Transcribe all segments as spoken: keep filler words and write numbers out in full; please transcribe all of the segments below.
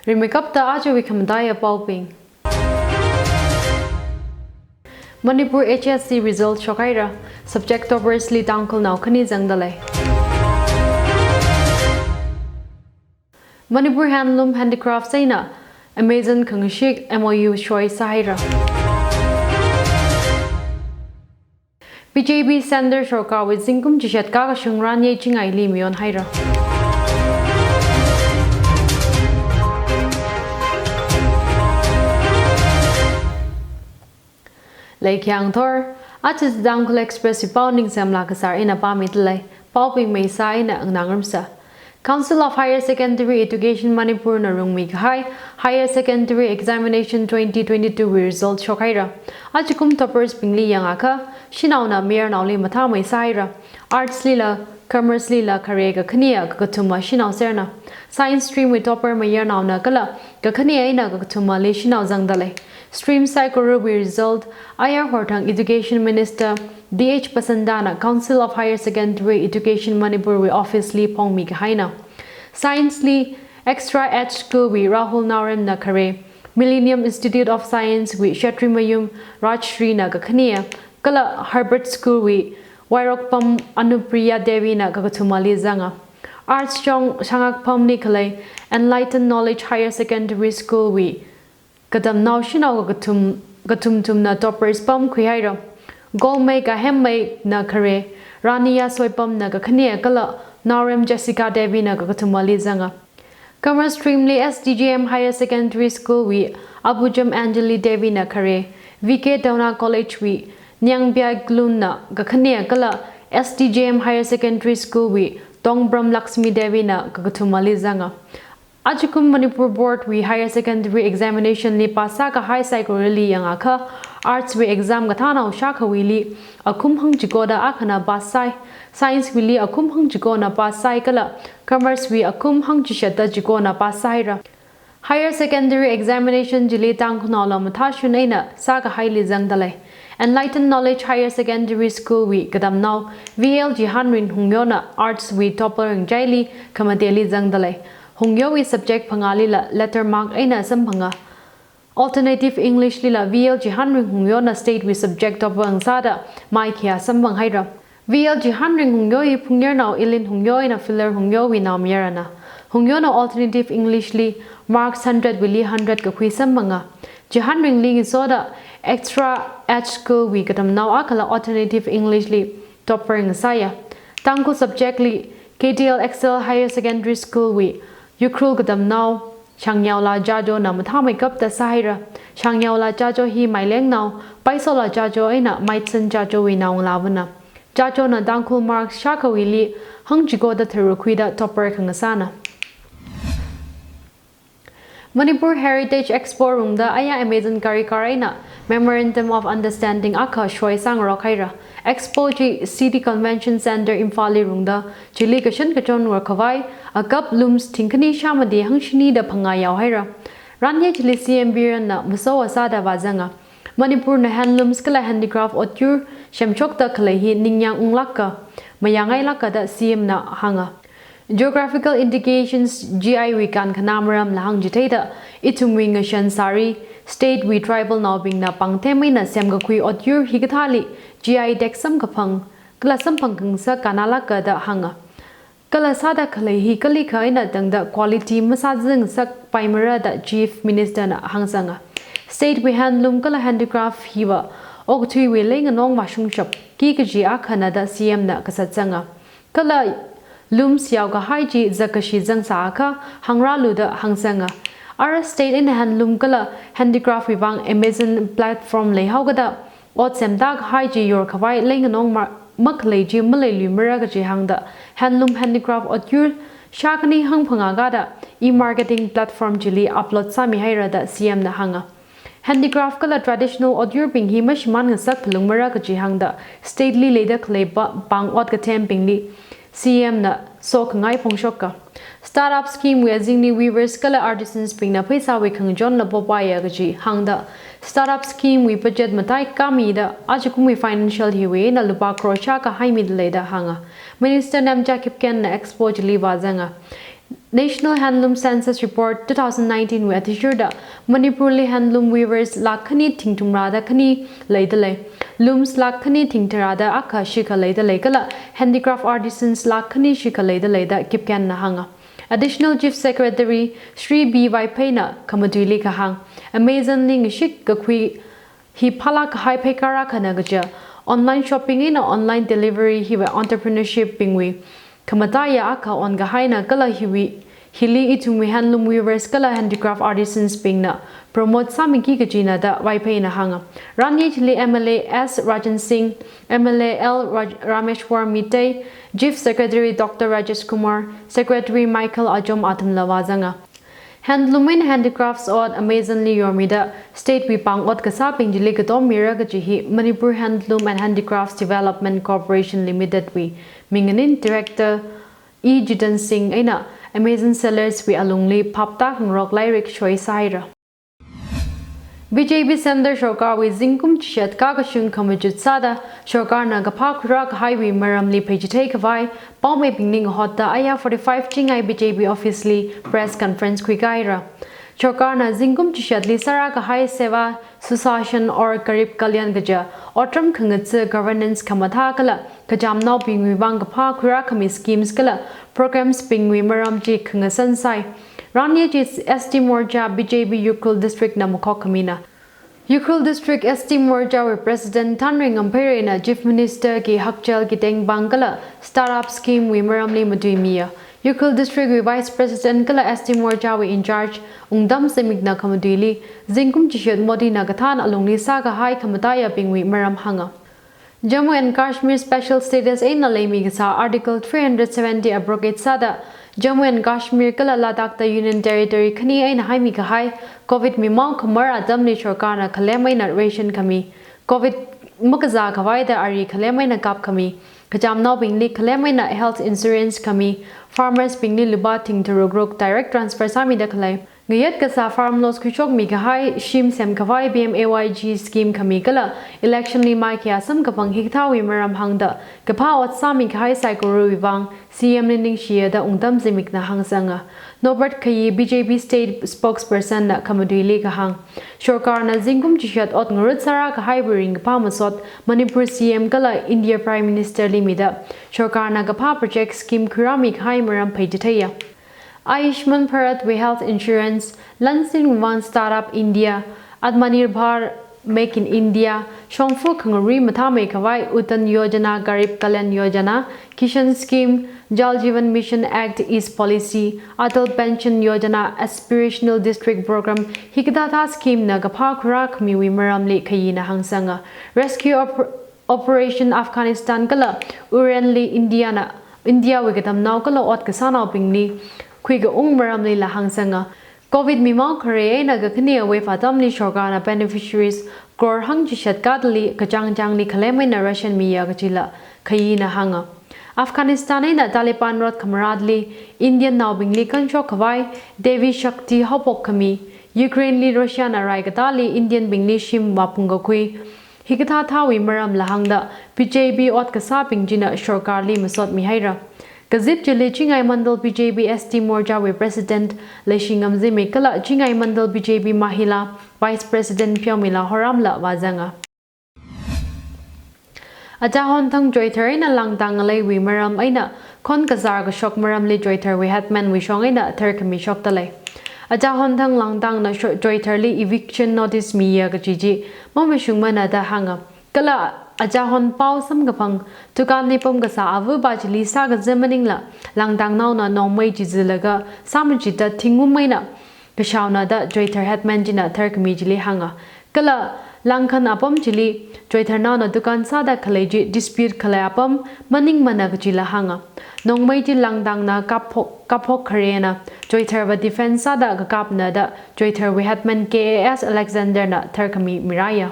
Rimeikapta ajawui khamataiya paobing. Manipur H S C result shokhaira, subject toppers li Tangkhulnao khani zangdalei. Manipur Handloom Handicrafts eina Amazon khangashik M O U shoi sāhaira. B J P Centre sorkarwui zingkum chishat kakashung ranye chingaili mayonhaira. Leikhyang thor, aja Tangkhul Express wui pao Ningsemla Kasar eina pāmidalei, paobing maisa eina nganāngarumsa. Council of Higher Secondary Education Manipur na rungmi kahai Higher Secondary Examination twenty twenty-two wui result shokhaira. Ajakum toppers bingli yangakha, shanaona mayarnaoli mathāmei sāhaira. Arts lila, Commerce lila khare kakhaneya kakathuma shanao serna. Science stream wui topper mayarnaona kala kakhaneya eina kakathumali shanao zangdalei. Stream saikorawui result ayar horthang Education Minister D H Pasantana Council of Higher Secondary Education Manipur wui office li phongmi kahaina. Science li Extra Edge School wui Rahul Naoremna khare, Millennium Institute of Science wui Shatrimayum Rajshri na kakhaneya, kala Herbert School wui Wairokpam Anupriya Devi na kakathumali zanga. Arts shong Shangakpamli khalei Enlighten Knowledge Higher Secondary School wui katamnao shanao kakathum, kathumthumna toppers pamkhui haira. Golmei Kahemmei na khare, Rani Yasoipam na kakhaneya kala Naorem Jessica Devi na kakathumali zanga. Commerce stream li S D J M Higher Secondary School wui Abujam Anjali Devi na khare, V K Tauna College wui Nyangpya Glun na kakhaneya kala S D J M Higher Secondary School wui Tongbram Lakshmi Devi na kakathumali zanga. Ajakum Manipur Board wui Higher Secondary Examination li pass sākahai saikorali yangakha, Arts wui exam kathānao shākhawuili akhum hangchikoda akhana pass sāi, Science wuili akhum hangchikona pass sāi kala Commerce wui akhum hangchishatta chikona pass sāhaira. Higher Secondary Examination chili Tangkhulnaola mathāshun eina sākahaili zangdalei. Enlighten Knowledge Higher Secondary School wui katamnao V L Jihanring Hungyona Arts wui topper ngachaili khamateli zangdalei. Hungyowui subject phangālila letter mark eina samphanga. Alternative English lila V L Jihanring Hungyona state wui subject topper ngasāda maikhayā samphang haira. V L Jihanring Hungyo hi phungyarnao Elin Hungyo eina Philor Hungyowui naomayarana. Hungyona Alternative English li marks hundred wuili hundred kakhui samphanga. Jihanringli ngasoda Extra Edge School wui katamnao akhala Alternative English li topper ngasāya. Tangkhul subject li K T L Excel Higher Secondary School wui Ukhrul katamnao Shangyaola Jajo na mathāmeikapta sāhaira. Shangyaola Jajo hi Mailengnao, Paisola Jajo eina Maitsan Jajowui naongalāvana. Jajona Tangkhul marks shākhawuili hangchikoda tharuk khuida topper khangasāna. Manipur Heritage Expo rungda aya Amazon karikar eina Memorandum of Understanding akha shoi sāngarok haira. Expo chi City Convention Centre Imphalli rungda, chili kashan kachon ngarok khavai akap looms thingkhani shāmati hangshini da phangā yao haira. Ranye chili C M Birenna masova sāda vāzanga. Manipurna handlooms kala handicraft otyur semshokda khalei hi ningyāng unglāka, mayāngailāka da C M na hānga. Geographical Indications G I wui kankhanā maramla hāngchitheida, ithumwui ngashan sari, state wui tribal naobingna pāngthem eina semkakhui otyur hikathāli G I tag samkaphang kala samphang khangasak kannalāka da hānga. Kala sāda khalei hi kalikha eina tangda quality masāzangsakpaimara da Chief Minister na hāngsanga. State wui handloom kala handicraft hiva okathuiwui leinganong mashungshapki kaji akhana da C M na kasatsanga. Kala looms yaokahai chi zakkashi zangsāakha hāngrālu da hāngsanga. Ara state eina handloom kala handicraft wui vang Amazon platform leihaokada ot semda kahai chi yorkhavai leinganong ma-, makhalei chi maleiluimara kaji hāngda handloom handicraft otyur shākhani hangphangā kada e-marketing platform chili upload sāmihaira da C M na hānga. Handicraft kala traditional otyurbing hi mashimān ngasak phalungmara kaji hāngda state li leida khalei pa-, pāng ot kathembingli C M na sokhangai phongshoka. Startup scheme wui azingli weavers kala artisans bingna pheisāwui khangachonla popaia kaji hāngda, startup scheme wui budget mataikhamida ajakumwui financial hiwui eina lupā crore shākha haimidalei da hānga. Minister Namgyal Kipgen na Expo chili vāzanga. National Handloom Census Report two thousand nineteen wui athishurda Manipurli handloom weavers lakh khani thing thumrada khani leidalei. Looms lakh khani thing tharada akha shikha leidalei kala handicraft artisans lakh khani shikha leidalei da Kipgenna hānga. Additional Chief Secretary Shri B Vaipheina khamatuili kahāng, Amazon li ngashik kakhui hi phalāk kahai pheikar akhana kaja, online shopping eina online delivery hiva entrepreneurship bingwui khamataiya akha onkahaina kala hiwui, hili ithumwui handloom weavers kala handicraft artisans bingna promote sāmiki kajina da Vaipheina hānga. Rani chili M L A S Rajan Singh, M L A L Raj-, Rameshwar Meitei, Chief Secretary Doctor Rajesh Kumar, Secretary Michael Ajom athumla vāzanga. Handloom and handicrafts ot Amazon li yormida state wui pāng ot kasābing chili katom mira kaji hi Manipur Handloom and Handicrafts Development Corporation Limited wui minganin Director E Jiten Singh eina Amazon sellers wui alungli phaptak ngarok lairik shoisāhaira. B J P Centre Sorkarwui zingkum chishat kakashung khamachut sāda sorkarna kaphā khuirā kahaiwui maramli pheichithei khavai paomeibingli ngahotda aya forty-five Chingai B J P office li press conference khuikahaira. Sorkarna zingkum chishatli sārā kahai Seva Susashan or Garib Kalyan kaja otram khangatha governance khamathā kala kachamnaobingwui vang kaphā khuirā khami schemes kala programs bingwui maram chi khangasan sai. Rani chi S T Morcha B J P Ukhrul District na makhok khamina. Ukhrul District S T Morcha wui President Thanring Ngampheireina Chief Minister ki hakchal ki tengpang kala startup scheme wui maramli matuimiya. Ukhrul District wui Vice President kala S T Morcha wui in charge Ungdam Zimikna khamatuili zingkum chishat Modi na kathān alungli sākahai khamataiyabingwui maram hānga. Jammu and Kashmir special status eina leimi kasā Article three hundred seventy abrogate sāda Jammu and Kashmir kala Ladakh da Union Territory khani eina haimi kahai Covid mimao khamar atamli sorkarna khalem eina ration khami, Covid makazā khavaida ari khalem eina kap khami, kachamnaobingli khalem eina health insurance khami, farmers bingli lupā thing tharuk ruk direct transfer sāmida khalei, ngayat kasā farm loss khuishokmi kahai, shim semkhavai P M A Y G scheme khami kala election li maikhayā samkaphang hikathāwui maram hāngda kaphā ot sāmi kahai saikorawui vang C M li ningshiya da Ungdam Zimikna hāngsanga. Norbert Khayi B J P state spokesperson na khamatuili kahāng, sorkarna zingkum chishat ot ngarut sārā kahaiwui ringkaphā masot Manipur C M kala India Prime Minister li mida sorkarna kaphā project scheme khuirāmi kahai maram pheichitheiya. Ayushman Bharat wui health insurance, Lansin One Startup India, Atmanirbhar Make in India, shongfa khangarui mathāmei khavai Udaan Yojana, Garib Kalyan Yojana, Kushan Scheme, Jal Jeevan Mission Act East Policy, Atal Pension Yojana, Aspirational District Program, hikathāthā scheme na kaphā khuirā khamiwui maramli Khayina hāngsanga. Rescue op-, Operation Afghanistan kala Urianli India na, India wui katamnao kala ot kasānaobingli khuikaung maramlila hāngsanga. Covid mimao khare eina kakhanea wave atamli sorkarna beneficiaries crore hangchishat kathāli kachāngchāngli khalem eina ration miya kajila Khayina hānga. Afghanistan eina Taliban rot khamarāli Indian naobingli kanshok khavai Devi Shakti haophok khami, Ukraine li Russia na rai katāli Indian bingli shim vāphung kakhui, hikathāthāwui maramla hāngda B J P ot kasābing china sorkarli masot mihaira. Kazip chili Chingai Mandal B J P S T Morcha wui President Leishingam Zimik kala Chingai Mandal B J P Mahila Vice President Pheomila Horamla vāzanga. Achahon thang Choithar eina Langtang ngaleiwui maram eina khon kazar kashok maramli Choitharwui headman wui shong eina tharkhami shokdalei. Achahon thang Langtang na sho-, Choitharli eviction notice miya kaji chi mamashungmana da hānga. Kala Achahon pao samkaphang dukan li pamkasā avapa chili sākaza maningla Langtangnaona nongmei chi zilaga sāmachida thingum eina kashaona da Choithar headman china tharkhami chili hānga. Kala Langkhan apam chili Choitharnaona dukan sāda khalei chi dispute khalei apam maningmana kajila hānga. Nongmei chi Langtangna kapphok, kapphok kharena Choitharva defense sāda kakapna da Choitharwui headman K A S Alexander na tharkhami miraya.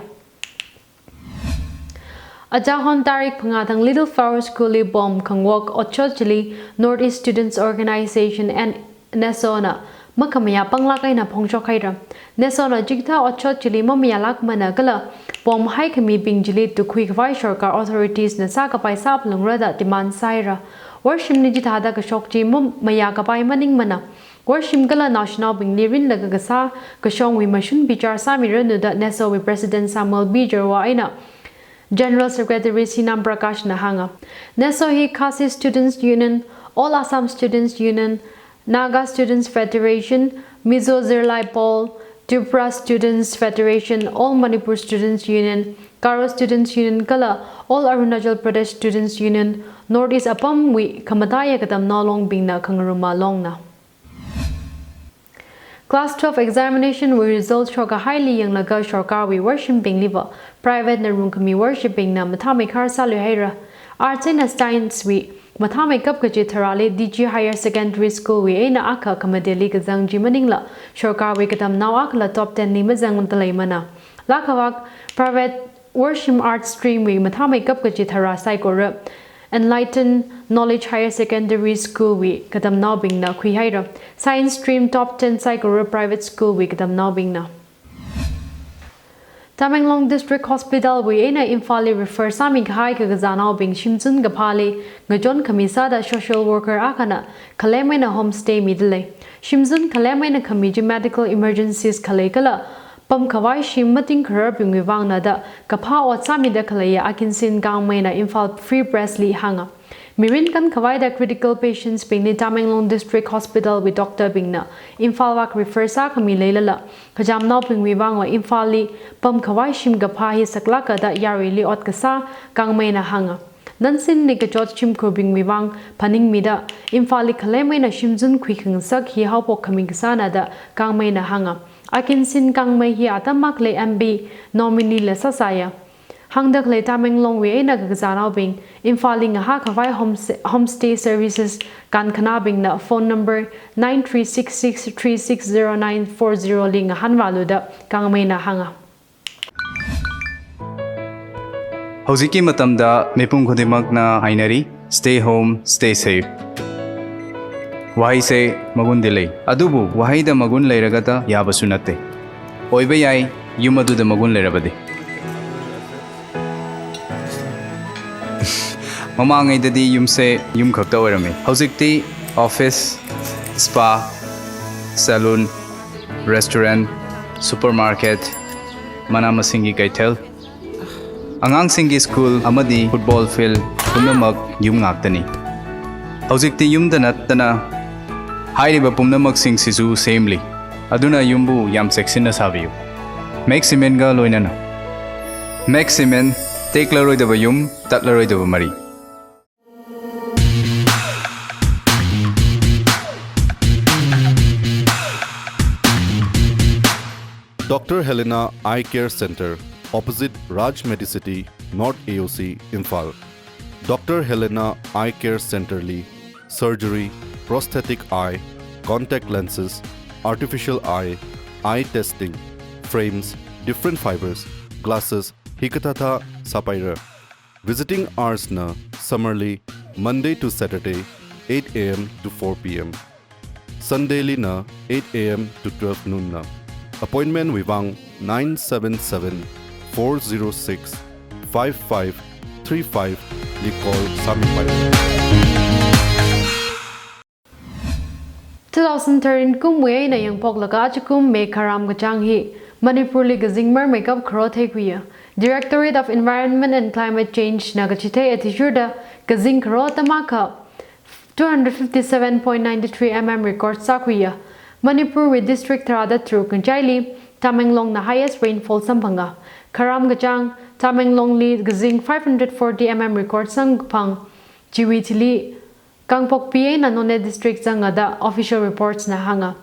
Achahon tarik phangā thang Little Flower School li bomb khangwok otshot chili North East Students Organization and NESO na makhamayā panglāk eina phongshok haira. NESO na chikathā otshot chili mamayālākmana kala bomb haikhamibing chili tukhui khavai sorkar authorities na sākapai sāphalungra da demand sāhaira. Worshimli chithāda kashok chi mum mayā kapai maningmana. Worshim kala naoshinaobingli rinlaga kasā kashongwui mashun bichar sāmiranu da NESO wui President Samuel B Jarwa eina General Secretary Sinam Prakashna hānga. NESO hi Khasi Students Union, All Assam Students Union, Naga Students Federation, Mizo Zirlai Pawl, Tripura Students Federation, All Manipur Students Union, Garo Students Union kala All Arunachal Pradesh Students Union, North East apamwui khamataiya katamnao longbingna khangaruma longna. Class twelve examination wui result shokahaili yanglaga sorkarwui worshimbingliva private na rungkhami worshimbingna mathāmeikhar sāluihaira. Arts eina Science wui mathāmeikap kachi tharāli D G Higher Secondary School wui eina akha khamateli kazang chi maningla sorkarwui katamnao akhala top ten li mazangda leimana. Lākhavak private Worshim Arts Stream wui mathāmeikap kachi tharā saikora Enlighten Knowledge Higher Secondary School wui katamnaobingna khuihaira. Science Stream top ten saikora private school wui katamnaobingna. Tamenglong District Hospital wui eina Imphal li refer sāmikahai kakazānaobing shimzun kaphāli ngachon khami sāda social worker akhana khalem eina homestay midalei. Shimzun khalem eina khami chi medical emergencies khalei kala pamkhavai shim matingkhararbingwui vangna da kaphā ot sāmida khaleiya Akinsin Kangmeina Imphal Free Press li hānga. Mirin kankhavaida critical patients bingli Tamenglong District Hospital wui doctor bingna Imphal vak refer sākhami leilala, kachamnaobingwui vangva Imphal li pamkhavai shim kaphā hi saklāka da yaruili ot kasā Kangmeina hānga. Nansinli kachot shimkhurbingwui vang phaningmida Imphal li khalem eina shimzun khuikhangasak hi haophok khami kasāna da Kangmeina hānga. Akinsin Kangmei hi atam akhali M B nominee la sāsāya. Hāngda khalei Tamenglong wui eina kakazānaobing Imphal li ngahākhavai homes-, homestay services kankhanābingna phone number nine three six six three six zero nine four zero li ngahānvālu da Kangmeina hānga. ꯍꯧꯖꯤꯛꯀꯤ ꯃꯇꯝꯗ ꯃꯤꯄꯨꯝ ꯈꯨꯗꯤꯡꯃꯛꯅ ꯍꯥꯏꯅꯔꯤ, "Stay home, stay safe." ꯋꯥꯍꯩꯁꯦ ꯃꯒꯨꯟꯗꯤ ꯂꯩ, ꯑꯗꯨꯕꯨ ꯋꯥꯍꯩꯗ ꯃꯒꯨꯟ ꯂꯩꯔꯒꯇ ꯌꯥꯕꯁꯨ ꯅꯠꯇꯦ꯫ ꯑꯣꯏꯕ ꯌꯥꯏ, ꯌꯨꯝ ꯑꯗꯨꯗ ꯃꯒꯨꯟ ꯂꯩꯔꯕꯗꯤ꯫ ꯃꯃꯥꯡꯉꯩꯗꯗꯤ ꯌꯨꯝꯁꯦ ꯌꯨꯝ ꯈꯛꯇ ꯑꯣꯏꯔꯝꯃꯤ꯫ ꯍꯧꯖꯤꯛꯇꯤ office, spa, salon, restaurant, supermarket, ꯃꯅꯥ ꯃꯁꯤꯡꯒꯤ ꯀꯩꯊꯦꯜ, ꯑꯉꯥꯡꯁꯤꯡꯒꯤ school ꯑꯃꯗꯤ football field ꯄꯨꯝꯅꯃꯛ ꯌꯨꯝ ꯉꯥꯛꯇꯅꯤ꯫ ꯍꯧꯖꯤꯛꯇꯤ ꯌꯨꯝꯗ ꯅꯠꯇꯅ ꯍꯥꯏꯔꯤꯕ ꯄꯨꯝꯅꯃꯛꯁꯤꯡꯁꯤꯁꯨ ꯁꯦꯝꯂꯤ꯫ ꯑꯗꯨꯅ ꯌꯨꯝꯕꯨ ꯌꯥꯝ ꯆꯦꯛꯁꯤꯟꯅ ꯁꯥꯕꯤꯌꯨ꯫ Max Cementꯒ ꯂꯣꯏꯅꯅ꯫ Max Cement, ꯇꯦꯛꯂꯔꯣꯏꯗꯕ ꯌꯨꯝ, ꯇꯠꯂꯔꯣꯏꯗꯕ ꯃꯔꯤ꯫ Doctor Helena Eye Care Center, opposite Raj Medicity, North A O C, Imphal. Doctor Helena Eye Care Center li surgery, prosthetic eye, contact lenses, artificial eye, eye testing, frames, different fibers, glasses, hikathāthā sāpaira. Visiting hours na summer li Monday to Saturday, eight A M to four P M. Sunday li na eight A M to twelve noon na. Appointment wui vang nine seven seven, four zero six, five five three five li call sāmipai. Two thousand thirteen kumwui eina yangphoklaga ajakum May kharam kachāng hi Manipurli kazing marmeikap kharo theikhuiya. Directorate of Environment and Climate Change na kachithei athishurda kazing kharo atam akha two hundred fifty-seven point nine three mm record sākhuiya. Manipurwui district tharāda tharuk ngachaili Tamenglongna highest rainfall samphanga. Kharam kachāng Tamenglongli kazing five hundred forty mm record samkaphang chiwui thili Kangpokpi eina Noney district zanga da official reports na hānga.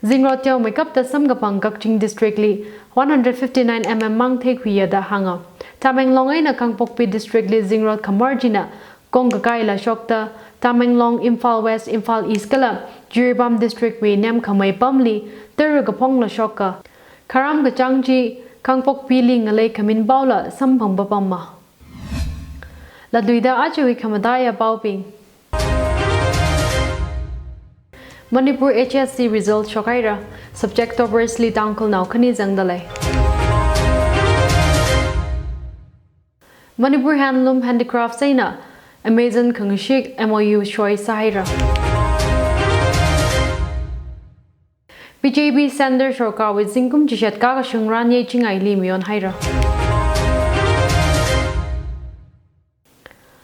Zingrot teomeikapta samkaphang Kakching district li one hundred fifty-nine mm mang theikhuiya da hānga. Tamenglong eina Kangpokpi district li zingrot khamor china kongkakai lashokta Tamenglong, Imphal West, Imphal East kala Jiribam district wui nemkhamei pamli tara kaphong lashoka. Kharam kachāng chi Kangpokpili ngalei khamin paola samphang papamma. Latluida ajawui khamataiya paobing. Manipur H S C result shokhaira, subject toppers li Tangkhulnao khani zangdalei. Manipur Handloom Handicrafts eina Amazon khangashik M O U soi sāhaira. B J P Centre sorkarwui zingkum chishat kakashung ran yeichingaili mayonhaira.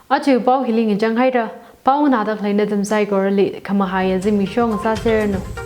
Aja pao hili ngachang haira, pao nganāda khalei nathum saikorali khamahaiya zimiksho ngasāserranu.